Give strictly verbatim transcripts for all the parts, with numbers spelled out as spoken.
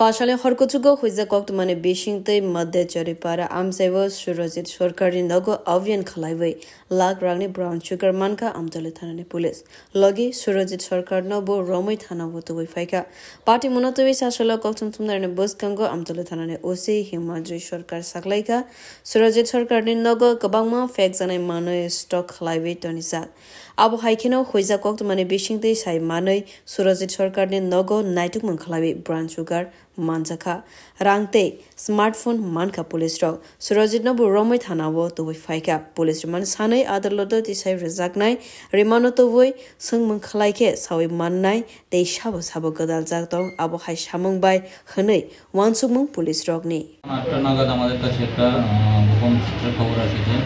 Pasale horkuchugo huijak koktwmani bisingtwi Madhya Charipara amchaibo Surajit Sarkarni nogo abhiyan khlaiwi lakh rangni brown sugar mankha Amtali thanani police. Logi Surajit Sarkarno bo romwi thanao tubui phaikha. Patimungno twiwi sasalo kokthum thumnairokni bwskango Amtali thanani O C Himanjoy Sarkar saklaikha. Surajit Sarkarni nogo kwbangma phekjaknai manwi stock khlaiwi tonijak. Abo hai kheno huijak koktwmani bisingtwi sai manwi Surajit Sarkarni nogo naitukmung khlaiwi brown sugar manjakha. Rang tei smartphone mankha police rok. Surajitno bo romwi thanao tubui phaikha. Police rwmani sanwi adaloto tisai rwjaknai rimano tubui swngmung khlaikhe sawi mannai tei sabo sabo gwdaljak tong, abo hai samung bai hwnwi uansukmung police rokni. আটটা নাগাদ আমাদের কাছে একটা, আহ, গোপন সূত্রে খবর আসে যে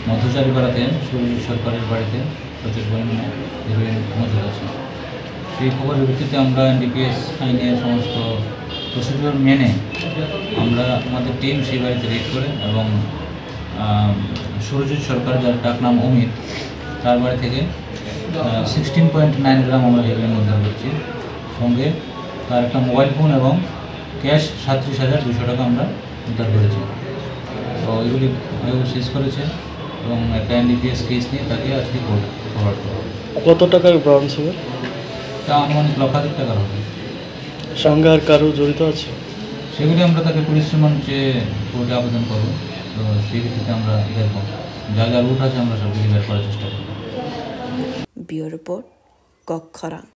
মধ্যচারীপাড়াতে সুরজিৎ সরকারের বাড়িতে প্রচুর পরিমাণে হিরোইন মজুদ আছে। সেই খবরের ভিত্তিতে আমরা এনডিপিএস আইনের সমস্ত প্রসিডিউর মেনে আমরা আমাদের টিম সেই বাড়িতে রেড করে এবং, আহ, সুরজিৎ সরকার, যার ডাক নাম অমিত, তার বাড়ি থেকে, আহ, সিক্সটিন পয়েন্ট নাইন গ্রাম আমরা হিরোইন উদ্ধার করছি। সঙ্গে তার একটা মোবাইল ফোন এবং ক্যাশ সাতত্রিশ হাজার দুশো টাকা আমরা উদ্ধার করেছি। তো এগুলি আইও সিজ করেছে এবং একটা এনডিপিএস কেস নিয়ে তাকে আজকে কোর্ট ফরওয়ার্ড করা হবে। কত টাকার ব্রাউন সুগার? তা আনুমানিক লক্ষাধিক টাকার হবে। সঙ্গে আর কারো জড়িত আছে? সেগুলি আমরা তাকে পুলিশ রিমান্ড চেয়ে কোর্টে আবেদন করবো। তো সেই ভিত্তিতে আমরা দেখবো, যা যা রুট আছে আমরা সবগুলি বের করার চেষ্টা করবো। Bureau report, Kokkhorang.